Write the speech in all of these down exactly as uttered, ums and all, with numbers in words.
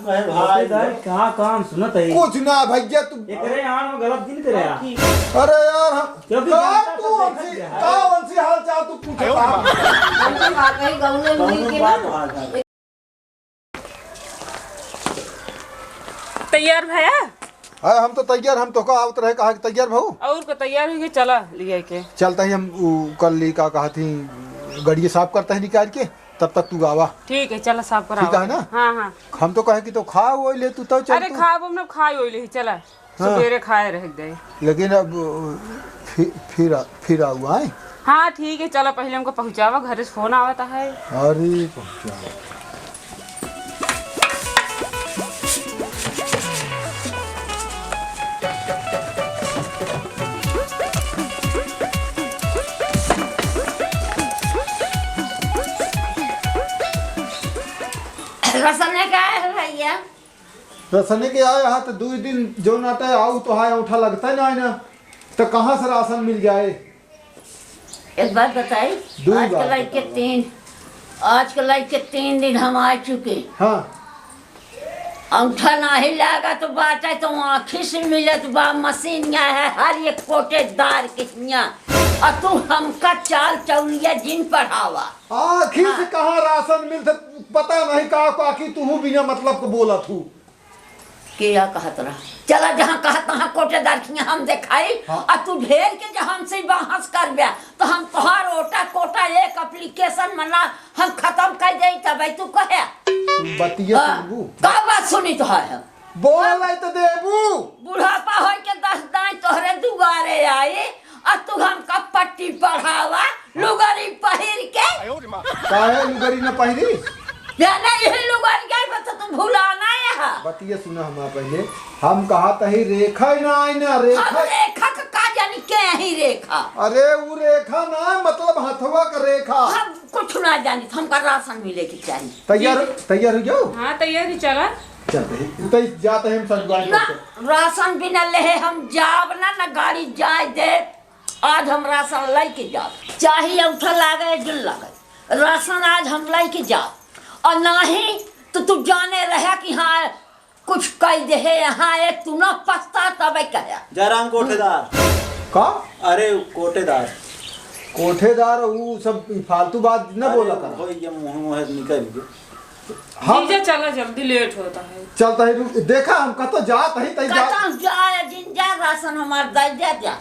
अरे भाई, भाई, का काम सुनत है? कुछ ना भैया, तू एकरे आड़ में गलत दिन करे आ। अरे यार, हम क्योंकि का जनता तू तो वंशी, देखत है। का वंशी हाल चाल तू पूछत आ? हम तो वाकई गाँव में मिल के ना। तैयार भया? हाँ, हम तो तैयार, हम तोहका आवत रहे, कहा कि तैयार भऊ। और को तैयार हुई के चला लिया के। चलता ही हम उ, कर ली, का कहा थी, गड़िया साफ करता ही निकाल के, तब तक तू आवा। ठीक है, चला साफ करा। ठीक है ना? हाँ, हाँ। हम तो कहे कि तो खा वो ले तू तो चल अरे तू। खा वो हम लोग खाए वही ले, चला। हाँ। सुबेरे खाए रह गए। लेकिन अब फिर, फिर आ-, फिर आऊ आए। हाँ, ठीक है, चला पहले हमको पहुँचावा, घर से फोन आवता है। अरे, पहुँचावा। रसने का है भैया? रसने के आए हा तो दुई दिन जो नाते आऊ तो हाय औंठा लगता है ना, है ना, तो कहाँ से राशन मिल जाए? एक बात बताई, दुई आज के बात लाइके बतावा। तीन, आज के लाइके तीन दिन हम आ चुके। हाँ। औंठा नाही लागत बाटे तो आँखी से मिलत बा, मशीन या है हर एक कोटेदार के हियाँ। और तू हमका चाल चौलिया जिन पढ़ावा। आँखी से हाँ। कहाँ राशन मिलत, पता नहीं का, का कि तू बिना मतलब को बोलत हूँ। के या कहत रहा? चला जहाँ कहत तहाँ कोटेदार खिया हम देखाई, हाँ। आ तू ढेर के जहाँ हमसे बहस करब्या, तो हम तोहार ओटा कोटा एक application में ना हम खत्म कर देई, तब तू कहे। बतिया हाँ। सुनबू? का बात सुनी तो है हम? बोल तो देबू। बुढ़ापा होई के दस दाई तोहरे दुआरे आई, आ तू हमका पट्टी पढ़ावा, लुगरी पहिर के। काहे लुगरी न पहिरी? जाने यही लुगरी के बस तू भुलाना है। बतिया सुना हमार पहले। हम कहा तही रेखा ही ना आई ना, रेखा। हम रेखा का, का जानी के ही रेखा। अरे उ रेखा ना, मतलब हथवा का रेखा। हम कुछ ना जानी, हमका राशन मिले के चाहिए। तैयार, ठीक है। तैयार हो जाओ। हाँ, तैयार ही चला। चलते हैं, तो जाते हैं हम सजवान ना, करके। राशन बिना लेहे हम जाब ना, ना गाड़ी जाए दे। आज हम राशन लेके जाब, चाहे औंठा लागे, जिन लागे, राशन आज हम लेके जाब। और नाही तो तू जाने रहे कि हाँ, कुछ कह दे है यहाँ, एक तू ना पछता तबे कहे। जयराम कोठेदार। का? अरे, कोटेदार। कोठेदार, उ सब फालतू बात न अरे, बोला कर। हो गया, मुँह, मुँह निकल गया। हम जीजा चला जल्दी, लेट होता है। चलता है, रुक, देखा हम कतो जात है, तई जा। कतो जाए, जिन जा राशन हमार दे दे जा।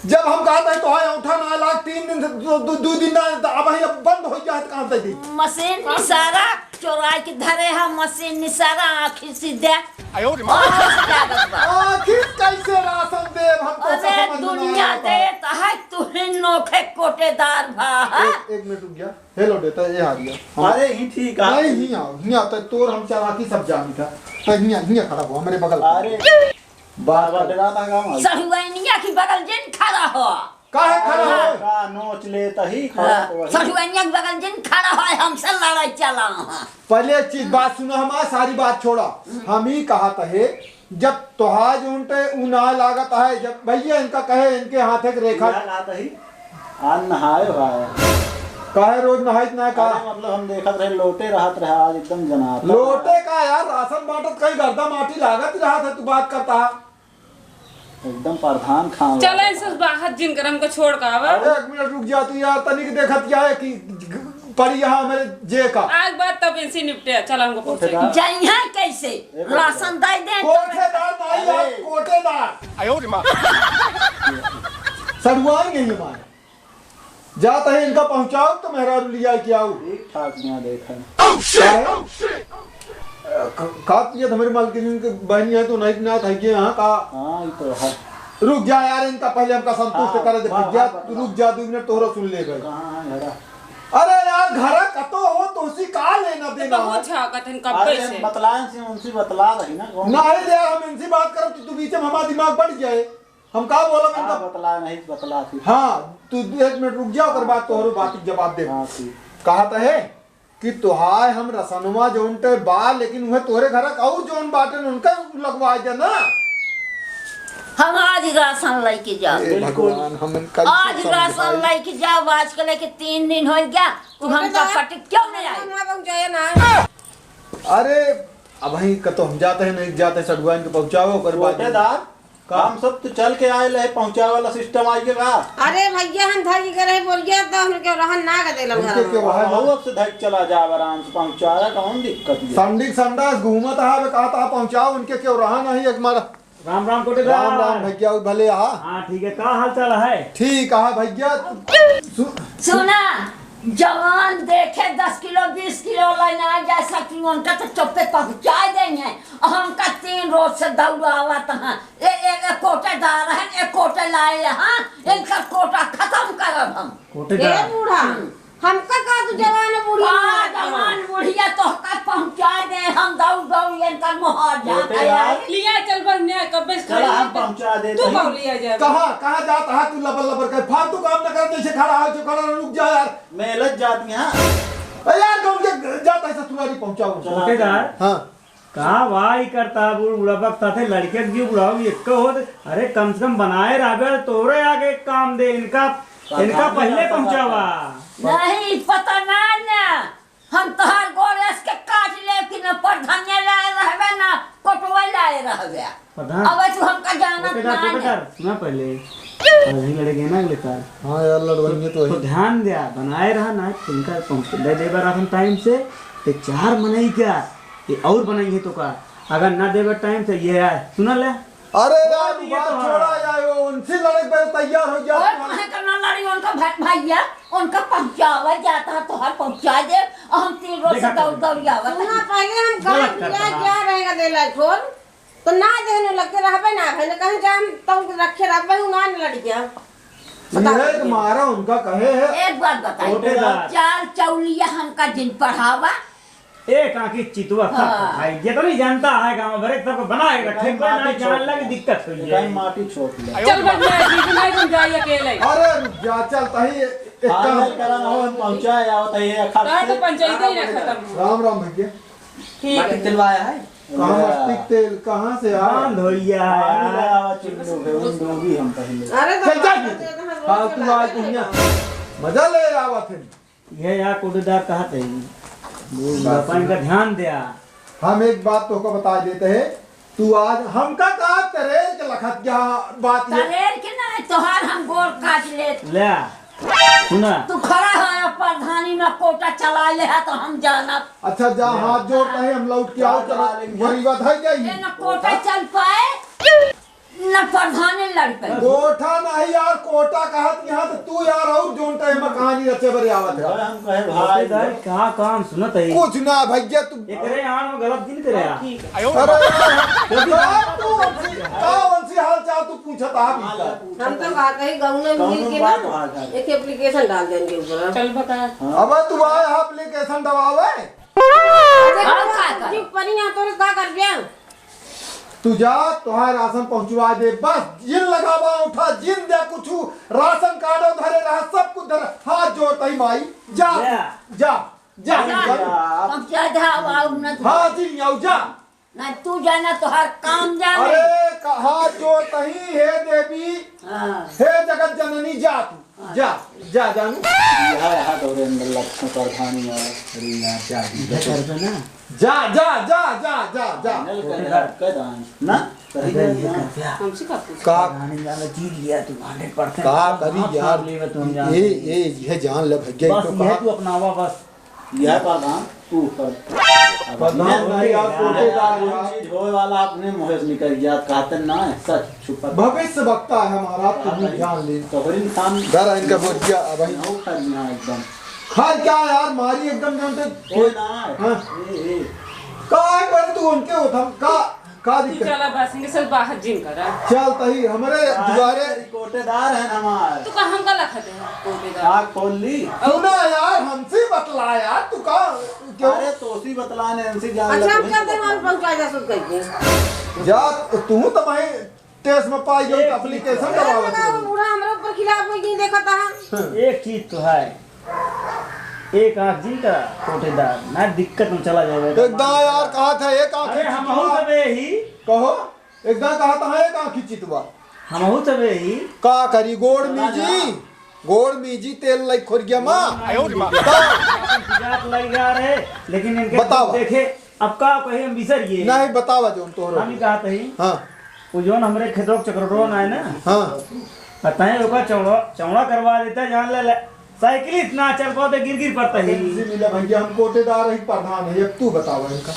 जब हम कहत है तो है औंठा ना लाग, तीन दिन से दो, दो, दो दिन ना, तो अब ही अब बंद हो गया है, तो कहाँ से दी? मशीन निसारा चोराई के धरे है, मशीन निसारा आँखी से दे। आयो रे माँ। और क्या बस बा? आखिर कैसे राशन देब हम तो अरे समझ में दुनिया नहीं आता। देत है, तू ही नोखे कोटेदार भा। एक, एक मिनट रुक जा। हेलो, देता ये आ गया। हम अरे, ही ठीक है। नहीं, ही आओ, ही आता है, तोर हम चालाकी सब जानी था। तो ही, ही खड़ा हो, हमारे बगल पे। अरे, बात बाबा कर। डराता है, काम आ गया। सहुआइनिया की बगल जिन खड़ा हो। काहे खड़ा हो? का नोच ले तही, खड़ा हाँ, तो वही। सहुआइनिया की बगल जिन खड़ा हो, हमसे लड़ाई चला। पहले एक चीज, बात सुनो हमार, सारी बात छोड़ा। हम ही कहा तहे, जब तोहार जोन ते ऊ ना लागत है, जब भैया इनका कहे, इनके हाथ एक रेखा। क्या कहा तही? आज नहाए हुआ है। काहे रोज नहाइत ना का? अरे, मतलब, हम देखत रहे, लोटे रहत रहे, आज एकदम जनाता लोटे है। का यार, राशन बांटत कहीं गर्दा माटी लागत ही रहत है, तू बात करता है। एकदम प्रधान खान चला, वाला इसे बाहर जिन करम को छोड़ का आवा। अरे, एक मिनट रुक जा तू यार, तनिक देखत क्या है कि पड़ी यहाँ मेरे जे का। आग बात तब इनसे निपटे, चला हमको पहुंचे। कोठेदार। जइहा कैसे? एक राशन दे दे। कोठेदार नहीं, अरे। आप कोटेदार। आयो रे माँ। सड़ुआई नहीं हमारे। जात है इनका पहुंचाओ तो मेहरारू लिया के आओ। ठीक ठाक यहाँ देखा। का है? क-, का पियत हमारे मालकिन के बहनी है तो नहीं ना था कि यहाँ का। हाँ, ये तो है। रुक जा यार, इनका पहले हमका संतुष्ट हाँ, करे दे हाँ, भैया। हाँ, बता। रुक जा, दो मिनट तोहरा सुन ले भाई। कहाँ है घरा? अरे यार, घरा कतो हो, तोसी का लेना देना बहुत है? झाकत हन कब अरे, से। बतलाएं से उनसे बतला रही ना, कौन? नहीं रे यार, हम इनसे बात करब तो तू बीच में हमारा दिमाग बढ़ जाए। हम का बोलब हाँ, इनका? बतला नहीं, बतला थी। हाँ, तू दू एक मिनट रुक जा, ओकर बाद तोहरो बात के जवाब दे। हाँ, ठीक। कहा त है कि तोहार हम रसनवा जौन ते बा, लेकिन उहे तोहरे घर का और जौन बाटे न उनका लगवा दे ना। हम आज राशन लेके जाओ। हे बिल्कुल। भगवान, हम इनका आज कैसे राशन समझाई? लेके जाओ, आज के लेके तीन दिन हो गया, तू हमका पटक क्यों नहीं आई? अरे अबहीं कतो हम जात है, नहीं जात है, सडुआइन के पहुँचाओ, ओकर बाद कोटेदार, का? हम सब तो चल के आए रहे, पहुँचावे वाला सिस्टम आई के का? अरे भइया, हम धइ के रहे बोरिया, तो हमके रहन ना के देलन उनके घर। क्यों रहन? अब से धइ के चला जाब आराम से, पहुँचावे, कौन दिक्कत है? संडिक संडास घूमत है, बे कहत है पहुँचाओ, उनके क्यों रहन नहीं एक मार। राम राम कोटेदार। राम राम भइया, और भले आहा। हाँ, ठीक है, का हाल चाल है? ठीक है भइया। सु- सुना, जवान देखे दस किलो, बीस किलो लेना आ जा सकती, उनका तो चुप्पे पहुँचा देंगे। हमका तीन रोज से दौड़ावत हैं। ए, ए, ए कोटेदार हैं, ए कोटे लाए हैं, इनका कोटा खत्म करब हम। कोटेदार। ए बूढ़ा, हम्म। हमका का तू जवान बूढ़ी हाँ, बना के जवान बुढ़िया तोहका पहुँचा दे, हम दौड़ दौड़ इनकर मोहार जात कोटेदार। है। लिया चल बन ने, कब्बे से चला, खड़ी हम है। पहुँचा दे, तू तू कब लिया जाए? कहाँ, कहाँ जात है तू लबर लबर के? फालतू काम न कर, जैसे खड़ा है, जो खड़ा, रुक जा यार। मैं लज जाती हाँ। ए यार, कौन के जात है ससुरारी पहुँचाओ? चला। कोटेदार। हाँ। का भाई करता बूढ़ बुढ़ापा के साथे लड़के के जीव बुढ़ाऊ एक होत। अरे कम से कम बनाए रहबे, तोरे आगे काम दे, इनका, इनका पहले पहुँचावा। नहीं, पता ना ना, हम तोहार गोरेस के काट ले कि न परधनिया लाए रहबे, न कोटवा लाए रहबे। प्रधान। अब तू हमका जानत कोटेदार, ना कोटेदार, ना। सुना पहले। अभी लड़े गए ना अगले साल। हाँ यार, लड़वाएंगे तो तो वही। ध्यान दिया, बनाए रहा ना, इनका पहुँच दे देबा राशन टाइम से, ते चार मनई का ये और बनाई है तो का, अगर ना देवे टाइम से ये आए, सुना ले। अरे यार, ये बात तो छोड़ा है। यार, वो उनसे लड़े पे तैयार हो गया। और कहे करना लड़ी उनका भा-, भैया, उनका पहुँचावा जाता है, तोहर पहुँचा दे, और हम तीन रोज से देखा दौड़ तो। दौड़ आवत सुना, हैं। पहले हम गलत गाँव करता गया, है। क्या रहेगा दे लाइक फोन? तो ना देहने लग के रहबे ना, भैया कहीं जान तो रखे रहबे, ना लड़ गया। बता इहे दे। के मारा उनका कहे है। एक बात बताई, कोटेदार। चाल चौलिया हमका जिन पढ़ावा, एक आँखी चितवा का हाँ। खाई, जितनी जनता है गाँव भर, सबको बना के रखे, कहीं कोई ना माटी जान छोड़ लगे, ले। दिक्कत हुई कहीं है। माटी छोड़ ले। चल बन जा, जी, नहीं तुम जाइए अकेले। अरे रुक जा, चल तही एक हाँ, काम। नहीं करा ना हो, हम पहुँचाए आवत है, ये खा कहाँ तो पंचायत ही ना खत्म हो। राम राम भैया। ठीक माटी है। तिलवाया है? कहाँ मस्तिक तेल, कहाँ से आया? बांध होइया। पानी लगावा चुल्लू पे, उन डूबी हम पहले। अरे तो चल, चल, बात चल। है, तो हम रोज फालतू चला आए रहे हैं। दुनिया। मजा ले आवत है। ये यार कोटेदार कहा थे, बूढ़ बापन का ध्यान दिया। हम एक बात तोहका बता देते हैं, तू आज हमका का तरेल के लखत क्या बात ये? तरेल के ना, तोहार हम गोड़ काट ले। ले, सुना। तू खड़ा है, प्रधानी में कोटा चला ले है तो हम जानब। अच्छा, जा, हाँ। हाथ जोड़ता है, हम लौट के आओ, चला लेंगे। वही बात है क्या ये? ये न कोटा चल पाए, न प्रधानी लड़ पाए। कोठा नहीं यार, कोटा कहत यहाँ तो तू यार और जोन टाइम में कहानी रचे बरे आवत है। अरे हम कहे भाई। भाई, का काम सुनत है? कुछ ना भैया, तू एकरे आड़ में गलत जिन करे आ। ठीक है। अरे यार, का तू वंशी, का वंशी हाल चाल तू पूछत आ भी का? हम तो बात है, गाँव में मिल के ना बात आ जाए। एक एप्लीकेशन डाल देंगे ऊपर। चल बता। हाँ। अब तू आए एप्लीकेशन दबावे? अरे और का कर? जी, परी यहाँ तोरे का कर गया? तू जा, तोहार राशन पहुँचवा दे, बस जिन लगावा उठा, जिन दे कुछ, राशन कार्ड धरे रहा, सब कुछ धरे, हाथ जोड़ता ही माई, जा, जा। जा, जा, जा, जा। पहुँचा दे, आओ, आओ, न हाँ, जिन आओ, जा। ना तू जाना, तोहार काम जाने। अरे, का-, हाथ जोड़ता ही, हे देवी, हाँ। हे जगत जननी, जा तू, हाँ। जा, जा, जानू। यहाँ, यहाँ तोरे अंदर लक्ष्मी प्रधानी है, अरे यार, जा, इधर जा। कर दो ना। जा, जा, जा, जा, जा, जा। फाइनल कर दे, कर दे, ना? सही अबे, कर ये दे। कर दिया। हमसे का पूछ? का? प्रधानी जाने जीत लिया तू, हंड्रेड परसेंट। का करी आप यार? मान लेवे तुम जान। ए, ए, ये जान ले भैया, बस तो ये कहा। तू अपनावा बस। यह प्रधान तू कर। प्रधान नहीं यार, कोटेदार कौन यार। चीज होए वाला अपने मुँह से निकल गया, कहते ना है, सच छुपा। भविष्य वक्ता है हमारा, तू भी ध्यान ले। तोहरी इंसान घर इनका बोल दिया, अब भाई। नौ कर दिया एकदम। खा क्या यार, मारी एकदम जानते। कोई ना है। हाँ। ए, ए। का है पर तू उनके उठम का का तू दिक्कत? चला बस, इनके सब बाहर जिन करा। चल तही, हमरे हाँ, दुआरे। कोटेदार है हमार। तू का हमका लखत है, कोटेदार? आँख खोल ली। सुना यार, हमसे बतला यार, तू का, क्यों? अरे, तोसी बतलाने, हमसे जान अच्छा, लगे। हम चलते हैं, हम पहुँचा जा सुन करके। जा, तू तो भाई टेस्ट में पाई गई, एक एप्लीकेशन चीज तो है। दबावत अरे, रही। बूढ़ा हमरे ऊपर खिलाफ में नहीं देखा था। एक चीज तो है, एक आँख जिन करा, कोटेदार, ना दिक्कत में चला जावे। एकदम यार, कहा था एक आँख अरे, जिन हम करा। बहुत अबे ही। कहो। एकदम कहा तो है, कहाँ खींची तू बा? हमहू तबे ही। का करी, गोड़ मीजी, गोड़ मीजी, तेल लाई खोर गया माँ। आयो रे माँ। का? जात लाई जा रहे, लेकिन इनके बतावा। देखे, अब का कही, हम बिसर गए। नहीं, बतावा जौन तोहरो हम ही कहा तही। हाँ। वो जौन हमरे खेतवा के चक्रोटवा ना है ना। हाँ। आ तहें ओका चौड़ा, चौड़ा करवा देता, जान ले, ले। साइकिल इतना चल पाते, गिर गिर पड़ता है। इनसे मिला भैया, हम कोटेदार है, प्रधान है, अब तू बतावा इनका।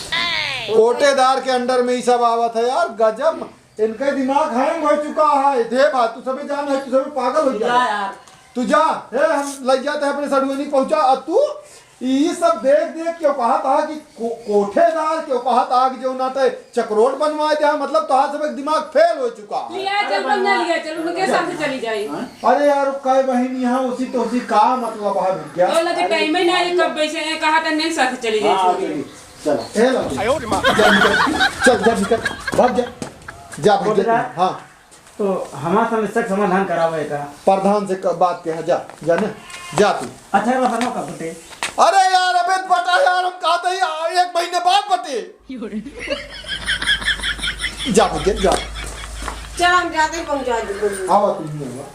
कोटेदार के under में ही सब आवत है यार, गजब। इनका दिमाग hang हो चुका है। दे बात, तू सभी जान है, तू सभी पागल हो जा गया। यार। तू जा, हे, हम लग जाते हैं अपने सड़ुआइन पहुंचा, और तू ई सब देख देख के कहत हा कि को-, कोठेदार के कहत हा कि जौन नाटे चकरोट बनवा दे, मतलब तोहार सब एक दिमाग fail हो चुका है। लिया चल, पंगा लिया चल, उनके साथ चली जाई। अरे यार, कै बहिन यहाँ उसी तो उसी का मतलब है भैया? तो लगे टाइम ही ना है, कब वैसे हैं, कहा था नहीं साथ चली जाई। हाँ, चलिए, चलो। ए लो। आयो रे माँ। जा निकल, चल, जा निकल, भाग जा, जा भाग जा, हाँ। तो हमार समस्या के समाधान करावे का। प्रधान से क-, बात के, जा, जा ना, जा तू। अच्छा, रसनवा कब बटे? अरे यार, अबे बटा यार, हम कहते ही आ, एक महीने बाद बटे। जा भैया, जा। चल, हम जाते ही पहुंचा देंगे। आवा तू, नहीं आवा।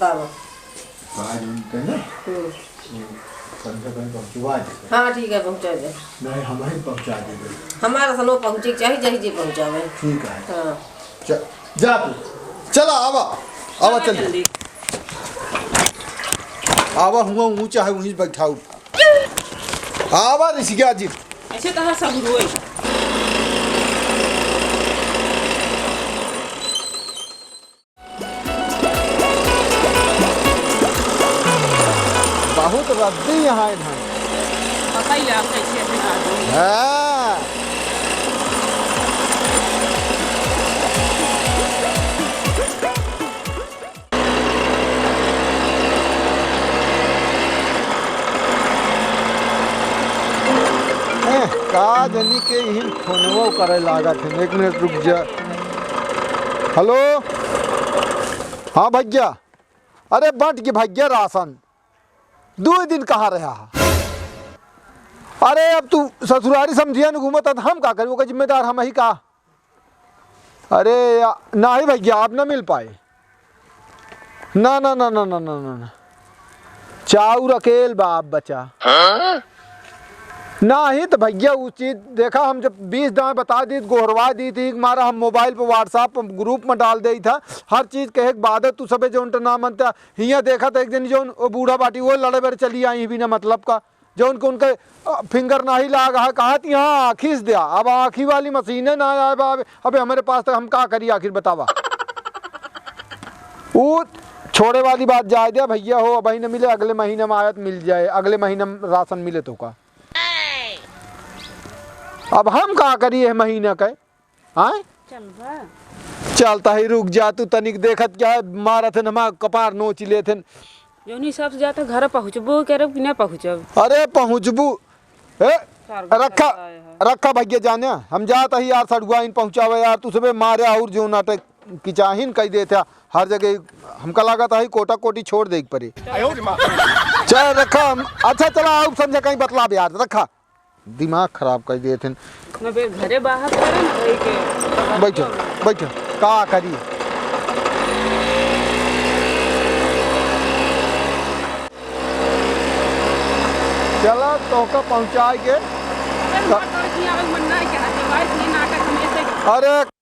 बाबा। आज उनके ना, हम्म। संध्या कहीं पहुंचवा दे। हाँ, ठीक है, पहुंचा दे। नहीं, हम ही पहुंचा दे। हमारा सनो पहुंचे के चाहिए, जही जी पहुंचावे। ठीक है। हाँ। च-, जा तू। चला, आवा। आवा, चला चल। जल्दी। आवा, हुआ ऊंचा है, वहीं बैठाऊ। आवा, ऋषिका जी। अच्छा, कहाँ सब हुए? बहुत रद्दी यहाँ है धान। पता ही आप कैसे हैं आदमी। हाँ। एह, का जनी के इहिन फोनवो करे लागत है। एक मिनट रुक जा। हेलो, हाँ भैया, अरे बंट के भैया राशन, दुइ दिन कहाँ रहा है? अरे अब तू ससुरारी समधिया न घूमत है, त हम का करी? ओकर जिम्मेदार हम ही का? अरे या-, नाही भैया, आप न मिल पाए। ना, ना, ना। चाउर अकेल बा, आप बचा। हाँ? नाही त भैया, उ चीज देखा, हम जब बीस दाएं बता दी, गोहरवा दी थी, मारा हम मोबाइल पर, WhatsApp पर, group में डाल देई था, हर चीज कहे के बाद तू सबे जौन त ना मनता। हियाँ देखा त एक जनी जौन ओ बूढ़ा बाटी, वो लड़े बड़े चली आई बिना मतलब का, जौन के उनके, अ, finger नाही लाग है, कहा थी, "हाँ, आँखी से द्या।" अब आँखी वाली मशीने ना आए बा, अब, अबे हमरे पास तक हम का करी आखिर बतावा? उ छोड़े वाली बात जाए द्या भैया हो, अबही न मिले, अगले महीने में आयत मिल जाए, अगले महीने में राशन मिले तो का। अब हम का करी ये महीना के? आय? चलबा? चलता ही रुक जा तू तनिक, देखत क्या है, मारत है नमा कपार नोच लेत है। जौनी हिसाब से जाता घर पहुँचबो करब कि ना पहुँचब? अरे पहुँचबू। ए, चार घंटा रखा, का है। रखा भैया जाने, हम जात ही यार सड़ुआइन पहुँचावे यार, तू सबे मारे और जो नाटक की चाहिन कह देते, हर जगह हमका लागत है कोटा कोटी छोड़ दे पड़े। आयो रे माँ। चल रखा हम, अच्छा चला आओ समझा कहीं बतलाब यार, रखा। दिमाग खराब कर दिए थे। ना बे, घरे बाहर करे ना, वही के। बैठो, बैठो, का करी? चला, तोहका पहुँचाए के। अरे, मार तोड़ के आवे, मन ना है क्या? जवाई इतनी नाटक हमेशा ही। अरे,